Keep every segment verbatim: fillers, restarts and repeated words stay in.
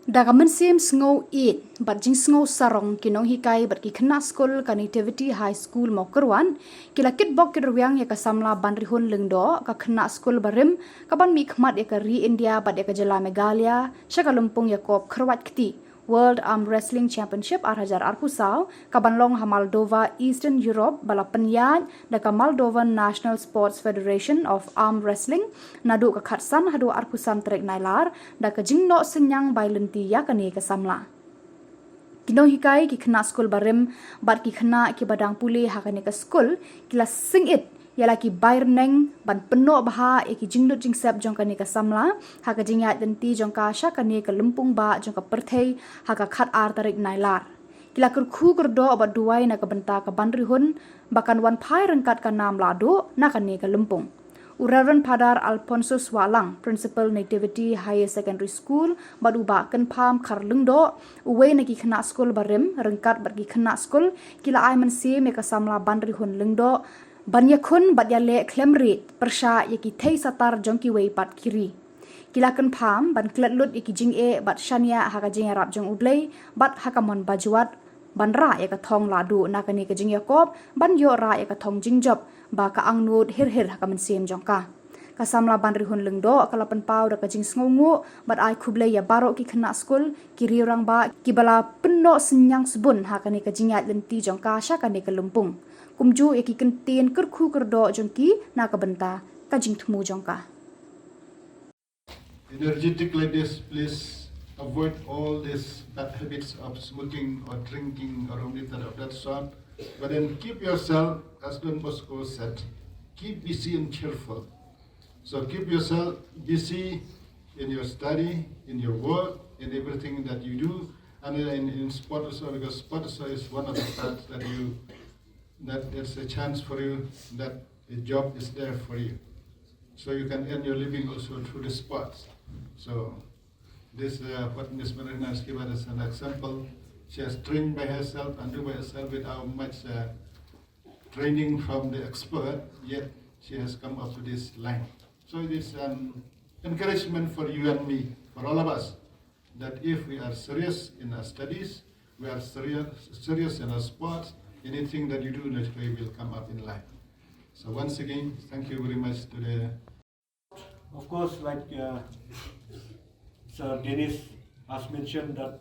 Da ka mynsiem sngew ïeit bad jingsngew sarong, ki nonghikai bad ki khynnah skul ka Nativity High School Mawkyrwat ki la kitbok kitrwiang ïa ka samla Banrihun Lyngdoh, ka khynnah skul barim kaban mihkhmat ïa ka ri India bad ïa ka jylla Meghalaya sha ka lympung ïakop kyrwat kti World Arm Wrestling Championship ar hajar arphew saw, kaban long ha Moldova, Eastern Europe, ba la pynïaid da ka Moldovan National Sports Federation of Arm Wrestling naduh ka khatsan haduh arphew san tarik Nailar, da ka jingnoh synñiang bai lynti ïa kane ka samla. Ki nonghikai, ki khynnah skul barim bad ki khynnah kiba dang pule ha kane ka skul ki la sngewbha ïa la ki bai rneng ban pynnoh bha ïa ki jinglut jingsep jong kane ka samla ha ka jingïaid lynti jong ka sha kane ka lympung bah jong ka pyrthei ha ka khatar tarik Nailar. Ki la kyrkhu kyrdoh bad duwai na ka bynta ka Banrihun ba kan wan phai ryngkat ka nam lahduh na kane ka lympung. U Reverend Father Alphonsus Wahlang, Principal Nativity Higher Secondary School, bad u Bah Kynpham Kharlyngdoh, uwei na ki khynnah skul barim, ryngkat bad ki khynnah skul, ki la ai mynsiem ïa ka samla Banrihun Lyngdoh ban ïakhun bad ïaleh khlem rieh pyrshah ïa ki thei satar jong kiwei pat ki ri. Ki la kynpham ban klet lut ïa ki jingeh bad shaniah ha ka jingïarap jong U Blei bad ha ka mon bajwat ban rah ïa ka thong lahduh na kane ka jingïakop ban ïoh rah ïa ka thong jingjop ba ka angnud hir hir ha ka mynsiem jong ka. Ka samla Banrihun Lyngdoh ka la pynpaw da ka jingsngewnguh bad ai khublei ïa baroh ki khynnah skul, ki riew rangbah kiba la pynnoh synñiang sbun ha kane ka jingïaid lynti jong ka sha kane ka lympung, kumjuh ïa ki kyntien kyrkhu kyrdoh jong ki na ka bynta ka jingthmu jong ka. Energetic like this, please avoid all these bad habits of smoking or drinking or anything of that sort. But then keep yourself, as Don Bosco said, keep busy and cheerful. So keep yourself busy in your study, in your work, in everything that you do, and in, in sport also, because sport also is one of the parts that you that there's a chance for you, that a job is there for you. So you can earn your living also through the sports. So this uh, what Miss Marina has given as an example. She has trained by herself and do by herself without much uh, training from the expert, yet she has come up to this line. So it is an encouragement for you and me, for all of us, that if we are serious in our studies, we are serious, serious in our sports, anything that you do naturally will come up in life. So once again, thank you very much to the Of course, like uh, Sir Dennis has mentioned, that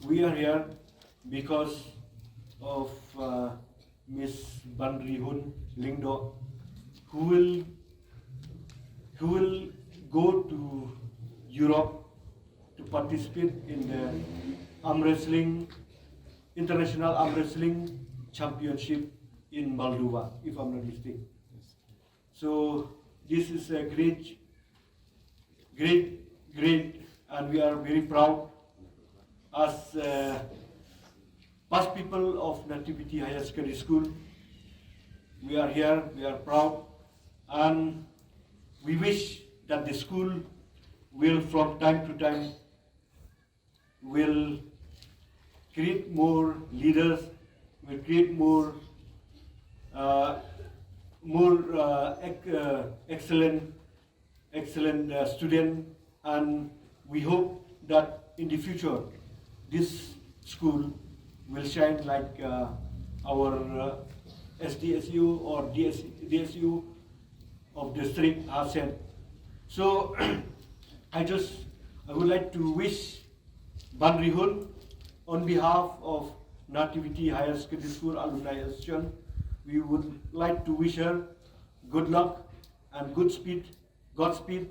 we are here because of uh, Miss Banrihun Lyngdoh, who will who will go to Europe to participate in the arm wrestling, international arm wrestling championship in Moldova, if I'm not mistaken. So this is a great, great, great, and we are very proud as uh, past people of Nativity Higher Secondary School. We are here, we are proud, and we wish that the school will from time to time will create more leaders, will create more uh, more uh, ec- uh, excellent excellent uh, student, and we hope that in the future this school will shine like uh, our uh, S D S U or D S, D S U of district has said. So I just I would like to wish Banrihun, on behalf of Nativity Higher Secondary School Alumni Association, we would like to wish her good luck and good speed, Godspeed.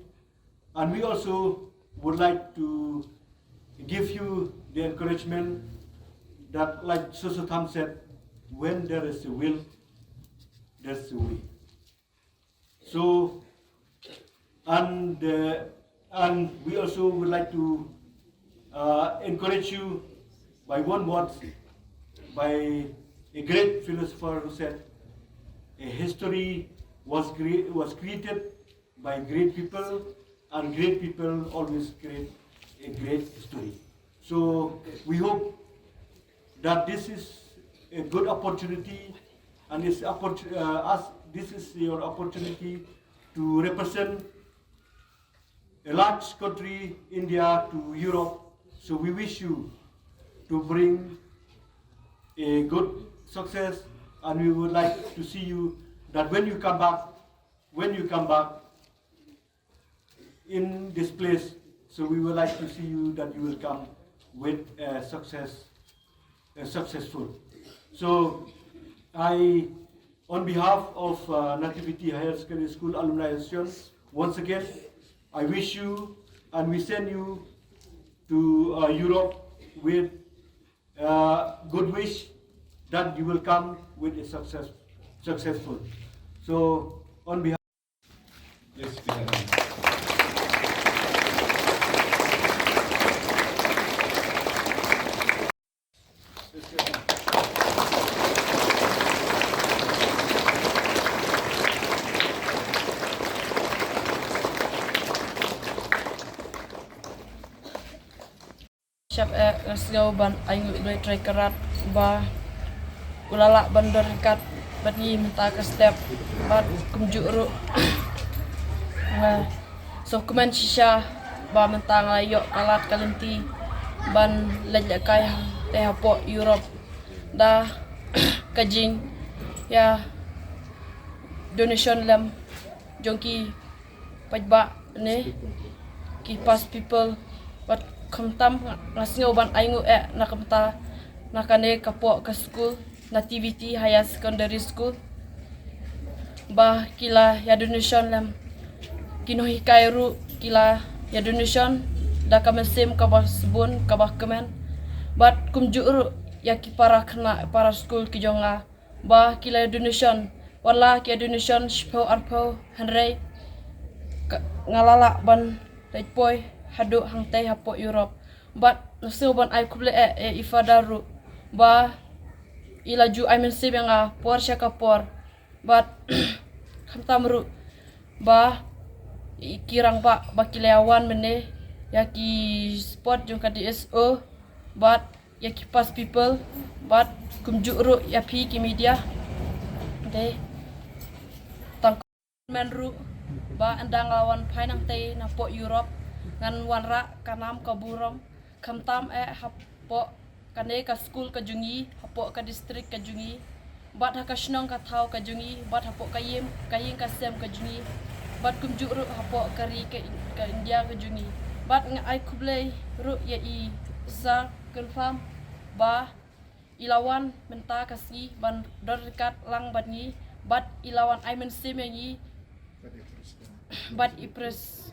And we also would like to give you the encouragement that, like Soso Tham said, when there is a will, there's a way. So, and uh, and we also would like to uh, encourage you by one word by a great philosopher who said, "A history was cre- was created by great people, and great people always create a great history." So we hope that this is a good opportunity, and is oppor- uh, as this is your opportunity to represent a large country, India, to Europe, So we wish you to bring a good success, and we would like to see you that when you come back, when you come back in this place, so we would like to see you that you will come with a success, a successful. So I, on behalf of uh, Nativity Higher Secondary School Alumni Association, once again, I wish you and we send you to uh, Europe with uh, good wish that you will come with a success, successful. So on behalf Shap eh, nga sngew ban ai nguh ïa u Blei Trai Kynrad ba u la lah ban don ryngkat bad ngi mynta ka step, bad kumjuh ruh nga sngewkmen shisha ba mynta nga la ïoh ka lad ka lynti ban leit lehkai hangtei hapoh Europe da ka jingïa donation lem jong ki paidbah ne ki past pupil. Bad khamtam nga, nga sngew ban ai nguh eh na ka bynta na kane ka pdeng ka skul, Nativity Higher Secondary School, ba ki la ïa donation lem. Ki nonghikai ruh ki la ïa donation da ka mynsiem kaba sbun, kaba kmen. Bad kumjuh ruh ïa ki para khynnah, para skul ki jong nga, ba ki la donation, wat la ki donation shiphew arphew, hynrei ka, nga la lah ban leit poi haduh hangtei hapoh Europe. Bad nga sngew ban ai khublei eh, eh, i Father ruh ba i la ju ai mynsiem ïa nga por sha ka por. Bad khamtam ruh ba i ki rangbah ba ki la ïa wan mynne ïa ki support jong ka D S O, bad ïa ki past pupil, bad kumjuh ruh ïa phi ki media. Te tang kmen ruh ba ynda nga la wan phai nangtei napoh Europe, ngan wanrah ka nam ka burom, khamtam eh hapoh kane ka skul ka jong ngi, hapoh ka district ka jong ngi, bad ha ka shnong ka thaw ka jong ngi, bad hapoh ka ïing, ka ïing ka sem ka jong ngi, bad kumjuh ruh hapoh ka ri ka, ka India ka jong ngi. Bad nga ai khublei ruh ïa i Sir Kynrad ba i la wan mynta ka sngi ban don ryngkat lang bad ngi, bad i la wan ai mynsiem ïa ngi, bad i pres-,